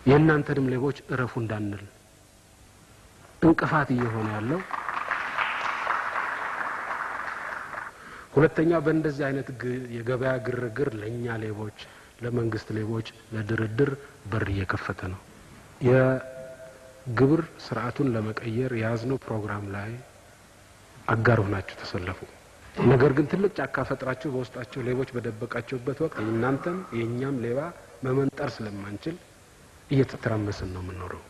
የእናንተንም ሌቦች እረፉ እንዳንል እንቅፋት እየሆነ ያለው። ሁለተኛ፣ በእንደዚህ አይነት የገበያ ግርግር ለኛ ሌቦች፣ ለመንግስት ሌቦች ለድርድር በር እየከፈተ ነው። የግብር ስርዓቱን ለመቀየር የያዝነው ፕሮግራም ላይ አጋር ሆናችሁ ተሰለፉ። ነገር ግን ትልቅ ጫካ ፈጥራችሁ በውስጣቸው ሌቦች በደበቃችሁበት ወቅት እናንተም የኛም ሌባ መመንጠር ስለማንችል እየተተራመስን ነው የምንኖረው።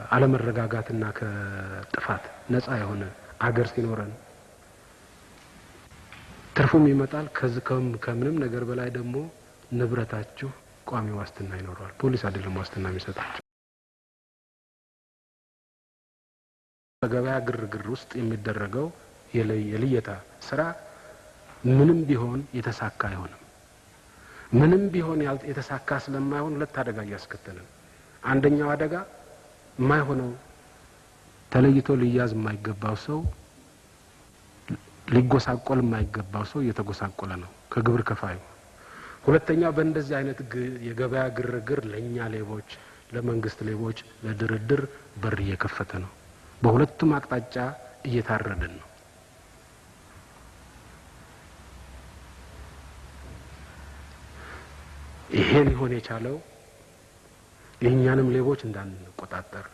ከአለመረጋጋትና ከጥፋት ነፃ የሆነ አገር ሲኖረን ትርፉም ይመጣል። ከዚህ ከምንም ነገር በላይ ደግሞ ንብረታችሁ ቋሚ ዋስትና ይኖረዋል። ፖሊስ አይደለም ዋስትና የሚሰጣችሁ። በገበያ ግርግር ውስጥ የሚደረገው የልየታ ስራ ምንም ቢሆን የተሳካ አይሆንም። ምንም ቢሆን የተሳካ ስለማይሆን ሁለት አደጋ እያስከተለ ነው። አንደኛው አደጋ የማይሆነው ተለይቶ ሊያዝ የማይገባው ሰው፣ ሊጎሳቆል የማይገባው ሰው እየተጎሳቆለ ነው ከግብር ከፋዩ። ሁለተኛው፣ በእንደዚህ አይነት የገበያ ግርግር ለኛ ሌቦች፣ ለመንግስት ሌቦች ለድርድር በር እየከፈተ ነው። በሁለቱም አቅጣጫ እየታረድን ነው። ይሄ ሊሆን የቻለው የእኛንም ሌቦች እንዳንቆጣጠር፣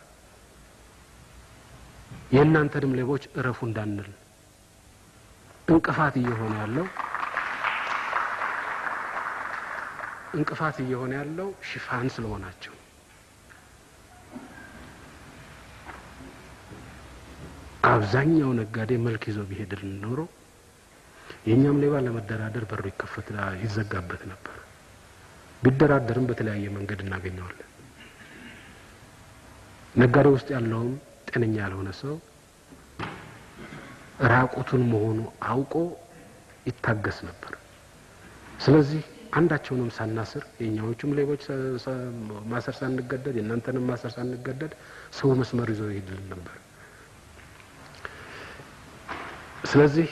የእናንተንም ሌቦች እረፉ እንዳንል እንቅፋት እየሆነ ያለው ሽፋን ስለሆናቸው። አብዛኛው ነጋዴ መልክ ይዞ ቢሄድልን ኖሮ የእኛም ሌባ ለመደራደር በሩ ይከፈት ይዘጋበት ነበር። ቢደራደርም በተለያየ መንገድ እናገኘዋለን። ነጋዴ ውስጥ ያለውም ጤነኛ ያልሆነ ሰው ራቁቱን መሆኑ አውቆ ይታገስ ነበር። ስለዚህ አንዳቸውንም ሳናስር፣ የእኛዎቹም ሌቦች ማሰር ሳንገደድ፣ የእናንተንም ማሰር ሳንገደድ ሰው መስመር ይዞ ይሄድልን ነበር። ስለዚህ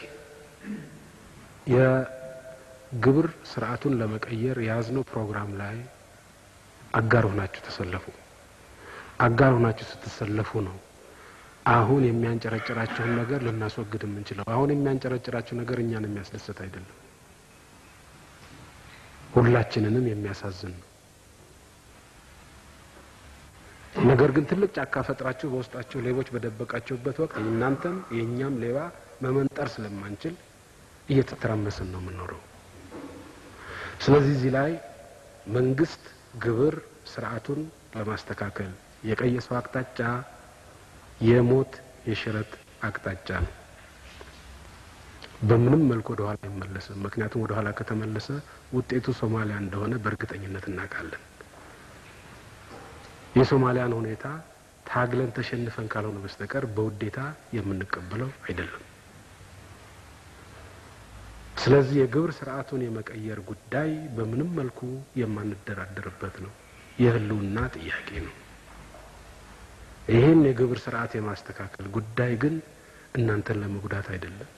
የግብር ስርዓቱን ለመቀየር የያዝነው ፕሮግራም ላይ አጋር ሆናችሁ ተሰለፉ። አጋር ሆናችሁ ስትሰለፉ ነው አሁን የሚያንጨረጭራችሁን ነገር ልናስወግድ የምንችለው። አሁን የሚያንጨረጭራችሁ ነገር እኛን የሚያስደስት አይደለም፣ ሁላችንንም የሚያሳዝን ነው። ነገር ግን ትልቅ ጫካ ፈጥራችሁ በውስጣችሁ ሌቦች በደበቃችሁበት ወቅት እናንተም የእኛም ሌባ መመንጠር ስለማንችል እየተተራመስን ነው የምንኖረው። ስለዚህ እዚህ ላይ መንግስት ግብር ስርዓቱን ለማስተካከል የቀየሰው አቅጣጫ የሞት የሽረት አቅጣጫ ነው። በምንም መልኩ ወደ ኋላ አይመለስም። ምክንያቱም ወደ ኋላ ከተመለሰ ውጤቱ ሶማሊያ እንደሆነ በእርግጠኝነት እናውቃለን። የሶማሊያን ሁኔታ ታግለን ተሸንፈን ካልሆነ በስተቀር በውዴታ የምንቀበለው አይደለም። ስለዚህ የግብር ስርዓቱን የመቀየር ጉዳይ በምንም መልኩ የማንደራደርበት ነው። የህልውና ጥያቄ ነው። ይህን የግብር ስርዓት የማስተካከል ጉዳይ ግን እናንተን ለመጉዳት አይደለም።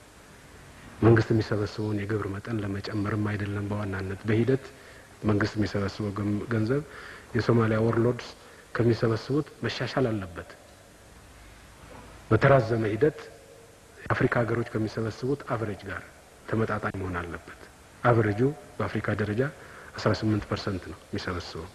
መንግስት የሚሰበስበውን የግብር መጠን ለመጨመርም አይደለም። በዋናነት በሂደት መንግስት የሚሰበስበው ገንዘብ የሶማሊያ warlords ከሚሰበስቡት መሻሻል አለበት። በተራዘመ ሂደት የአፍሪካ ሀገሮች ከሚሰበስቡት average ጋር ተመጣጣኝ መሆን አለበት። Average ኡ በአፍሪካ ደረጃ 18% ነው የሚሰበስበው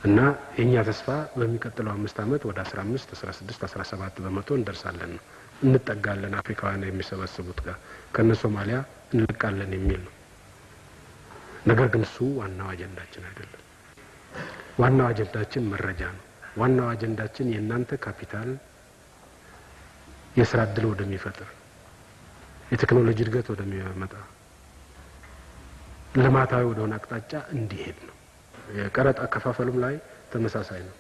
እና የእኛ ተስፋ በሚቀጥለው 5 ዓመት ወደ 15፣ 16፣ 17% እንደርሳለን ነው፣ እንጠጋለን፣ አፍሪካውያን የሚሰበስቡት ጋር ከነ ሶማሊያ እንልቃለን የሚል ነው። ነገር ግን እሱ ዋናው አጀንዳችን አይደለም። ዋናው አጀንዳችን መረጃ ነው። ዋናው አጀንዳችን የእናንተ ካፒታል የስራ እድል ወደሚፈጥር፣ የቴክኖሎጂ እድገት ወደሚያመጣ፣ ልማታዊ ወደሆነ አቅጣጫ እንዲሄድ ነው። የቀረጥ አከፋፈሉም ላይ ተመሳሳይ ነው።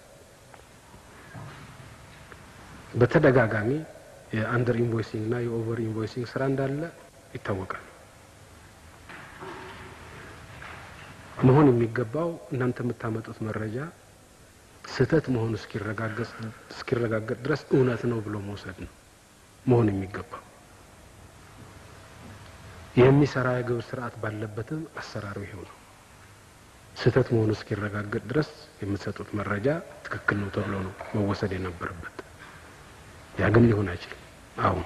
በተደጋጋሚ የ under invoicing እና የ over invoicing ስራ እንዳለ ይታወቃል። መሆን የሚገባው እናንተ የምታመጡት መረጃ ስህተት መሆኑ እስኪረጋገጥ ድረስ እውነት ነው ብሎ መውሰድ ነው መሆን የሚገባው። የሚሰራ የግብር ስርዓት ባለበትም አሰራሩ ይሄው ነው። ስህተት መሆኑ እስኪረጋገጥ ድረስ የምትሰጡት መረጃ ትክክል ነው ተብሎ ነው መወሰድ የነበረበት። ያ ግን ሊሆን አይችልም አሁን።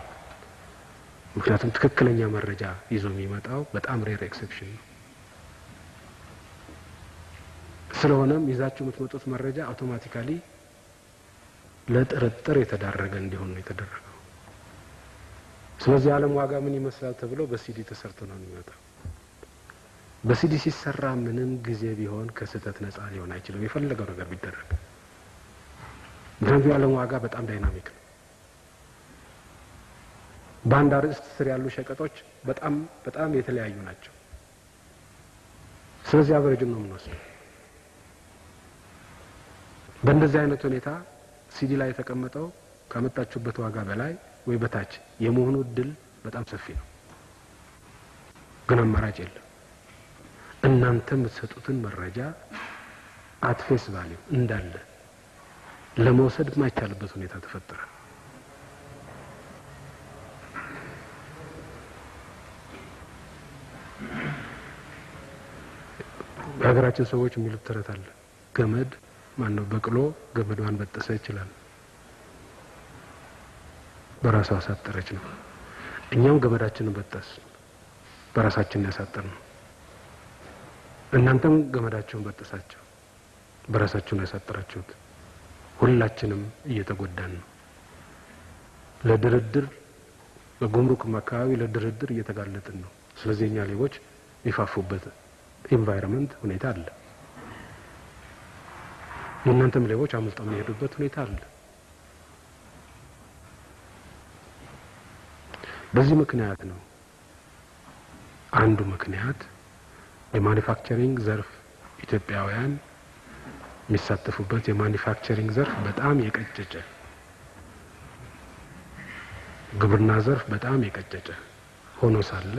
ምክንያቱም ትክክለኛ መረጃ ይዞ የሚመጣው በጣም rare exception ነው። ስለሆነም ይዛችሁ የምትመጡት መረጃ automatically ለጥርጥር የተዳረገ እንዲሆን ነው የተደረገው። ስለዚህ የዓለም ዋጋ ምን ይመስላል ተብሎ በሲዲ ተሰርቶ ነው የሚመጣው። በሲዲ ሲሰራ ምንም ጊዜ ቢሆን ከስህተት ነፃ ሊሆን አይችልም፣ የፈለገው ነገር ቢደረግ። ምክንያቱም የዓለም ዋጋ በጣም dynamic ነው። በአንድ አርዕስት ስር ያሉ ሸቀጦች በጣም በጣም የተለያዩ ናቸው። ስለዚህ average ን ነው የምንወስደው። በእንደዚህ አይነት ሁኔታ ሲዲ ላይ የተቀመጠው ካመጣችሁበት ዋጋ በላይ ወይ በታች የመሆኑ እድል በጣም ሰፊ ነው። ግን አማራጭ የለም። እናንተ የምትሰጡትን መረጃ at face value እንዳለ ለመውሰድ የማይቻልበት ሁኔታ ተፈጠረ። የሀገራችን ሰዎች የሚሉት ተረት አለ። ገመድ ማነው በቅሎ ገመዷን በጠሰ ይችላል፣ በራሷ አሳጠረች ነው። እኛም ገመዳችንን በጠስ በራሳችን ያሳጠር ነው። እናንተም ገመዳችሁን በጠሳችሁ በራሳችሁ ነው ያሳጠራችሁት። ሁላችንም እየተጎዳን ነው። ለድርድር በጉምሩክም አካባቢ ለድርድር እየተጋለጥን ነው። ስለዚህ እኛ ሌቦች የሚፋፉበት environment ሁኔታ አለ። የእናንተም ሌቦች አምልጠው የሚሄዱበት ሁኔታ አለ። በዚህ ምክንያት ነው አንዱ ምክንያት የ manufacturing ዘርፍ ኢትዮጵያውያን የሚሳተፉበት የ manufacturing ዘርፍ በጣም የቀጨጨ፣ ግብርና ዘርፍ በጣም የቀጨጨ ሆኖ ሳለ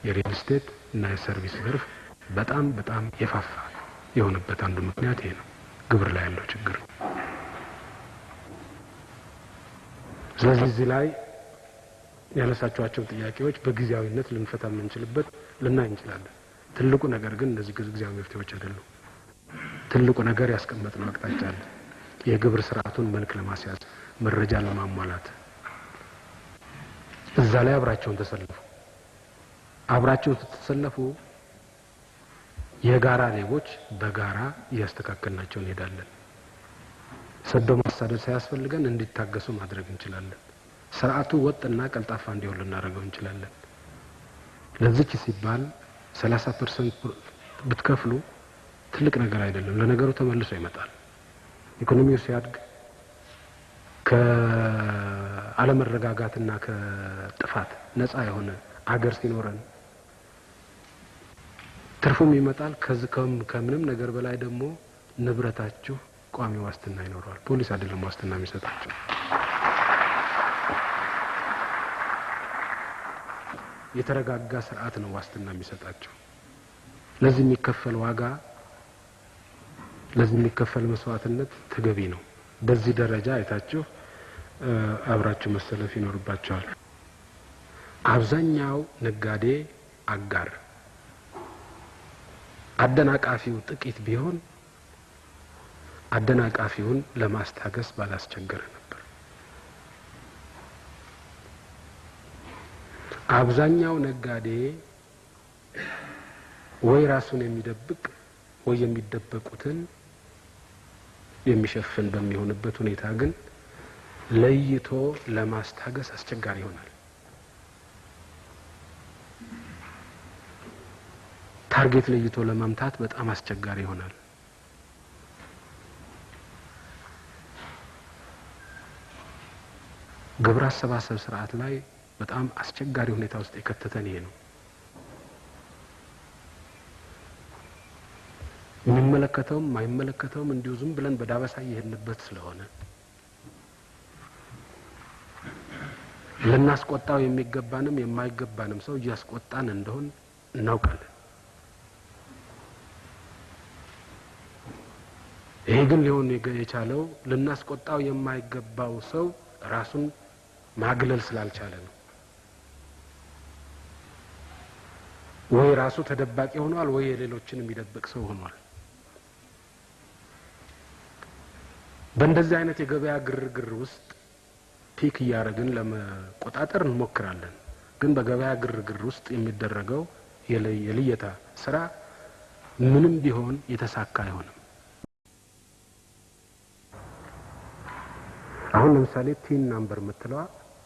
የ real estate እና የ service ዘርፍ በጣም በጣም የፋፋ የሆነበት አንዱ ምክንያት ይሄ ነው፣ ግብር ላይ ያለው ችግር ነው። ስለዚህ እዚህ ላይ ያነሳችኋቸው ጥያቄዎች በጊዜያዊነት ልንፈታ የምንችልበት ልናይ እንችላለን። ትልቁ ነገር ግን እነዚህ ጊዜያዊ መፍትሄዎች አይደሉም። ትልቁ ነገር ያስቀመጥነው አቅጣጫ አለ። የግብር ስርዓቱን መልክ ለማስያዝ፣ መረጃ ለማሟላት እዛ ላይ አብራቸውን ተሰለፉ። አብራቸውን ስትሰለፉ የጋራ ሌቦች በጋራ እያስተካከልናቸው እንሄዳለን። ሰዶ ማሳደድ ሳያስፈልገን እንዲታገሱ ማድረግ እንችላለን። ስርዓቱ ወጥና ቀልጣፋ እንዲሆን ልናደርገው እንችላለን። ለዚች ሲባል 30% ብትከፍሉ ትልቅ ነገር አይደለም። ለነገሩ ተመልሶ ይመጣል። ኢኮኖሚው ሲያድግ ከአለመረጋጋትና ከጥፋት ነፃ የሆነ አገር ሲኖረን ትርፉም ይመጣል። ከዚህ ከምንም ነገር በላይ ደግሞ ንብረታችሁ ቋሚ ዋስትና ይኖረዋል። ፖሊስ አይደለም ዋስትና የሚሰጣችሁ። የተረጋጋ ስርዓት ነው ዋስትና የሚሰጣቸው። ለዚህ የሚከፈል ዋጋ፣ ለዚህ የሚከፈል መስዋዕትነት ተገቢ ነው። በዚህ ደረጃ አይታችሁ አብራችሁ መሰለፍ ይኖርባቸዋል። አብዛኛው ነጋዴ አጋር፣ አደናቃፊው ጥቂት ቢሆን አደናቃፊውን ለማስታገስ ባላስቸገረ ነበር። አብዛኛው ነጋዴ ወይ ራሱን የሚደብቅ ወይ የሚደበቁትን የሚሸፍን በሚሆንበት ሁኔታ ግን ለይቶ ለማስታገስ አስቸጋሪ ይሆናል። target ለይቶ ለመምታት በጣም አስቸጋሪ ይሆናል። ግብር አሰባሰብ ስርዓት ላይ በጣም አስቸጋሪ ሁኔታ ውስጥ የከተተን ይሄ ነው። የሚመለከተውም የማይመለከተውም እንዲሁ ዝም ብለን በዳበሳ እየሄድንበት ስለሆነ ልናስቆጣው የሚገባንም የማይገባንም ሰው እያስቆጣን እንደሆን እናውቃለን። ይሄ ግን ሊሆን የቻለው ልናስቆጣው የማይገባው ሰው ራሱን ማግለል ስላልቻለ ነው። ወይ ራሱ ተደባቂ ሆኗል፣ ወይ የሌሎችን የሚደብቅ ሰው ሆኗል። በእንደዚህ አይነት የገበያ ግርግር ውስጥ pick እያደረግን ለመቆጣጠር እንሞክራለን። ግን በገበያ ግርግር ውስጥ የሚደረገው የልየታ ስራ ምንም ቢሆን የተሳካ አይሆንም። አሁን ለምሳሌ TIN number የምትለዋ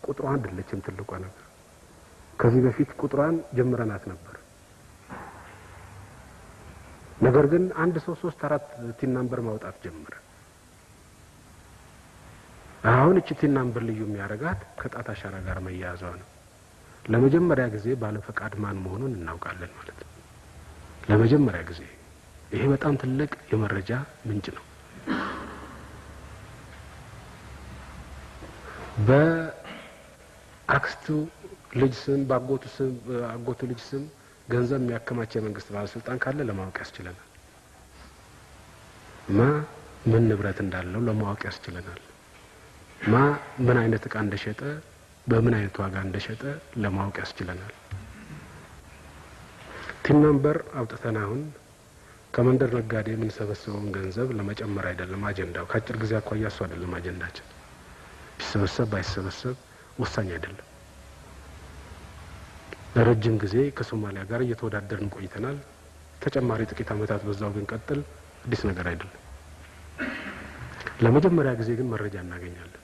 ቁጥሯን አይደለችም ትልቋ ነገር። ከዚህ በፊት ቁጥሯን ጀምረናት ነበር። ነገር ግን አንድ ሰው ሶስት አራት TIN number ማውጣት ጀመረ። አሁን እቺ TIN number ልዩ የሚያደርጋት ከጣት አሻራ ጋር መያያዟ ነው። ለመጀመሪያ ጊዜ ባለፈቃድ ማን መሆኑን እናውቃለን ማለት ነው። ለመጀመሪያ ጊዜ ይሄ በጣም ትልቅ የመረጃ ምንጭ ነው። በአክስቱ ልጅ ስም፣ በአጎቱ ስም፣ በአጎቱ ልጅ ስም ገንዘብ የሚያከማች የመንግስት ባለስልጣን ካለ ለማወቅ ያስችለናል። ማ ምን ንብረት እንዳለው ለማወቅ ያስችለናል። ማ ምን አይነት እቃ እንደሸጠ፣ በምን አይነት ዋጋ እንደሸጠ ለማወቅ ያስችለናል። TIN number አውጥተን አሁን ከመንደር ነጋዴ የምንሰበስበውን ገንዘብ ለመጨመር አይደለም አጀንዳው። ከአጭር ጊዜ አኳያ እሱ አይደለም አጀንዳችን። ቢሰበሰብ ባይሰበሰብ ወሳኝ አይደለም። ለረጅም ጊዜ ከሶማሊያ ጋር እየተወዳደርን ቆይተናል። ተጨማሪ ጥቂት ዓመታት በዛው ብንቀጥል አዲስ ነገር አይደለም። ለመጀመሪያ ጊዜ ግን መረጃ እናገኛለን።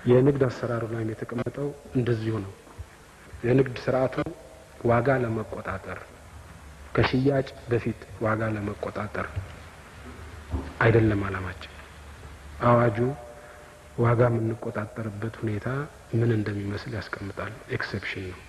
የንግድ አሰራሩ ላይም የተቀመጠው እንደዚሁ ነው። የንግድ ስርዓቱ ዋጋ ለመቆጣጠር፣ ከሽያጭ በፊት ዋጋ ለመቆጣጠር አይደለም አላማችን። አዋጁ ዋጋ የምንቆጣጠርበት ሁኔታ ምን እንደሚመስል ያስቀምጣል። Exception ነው።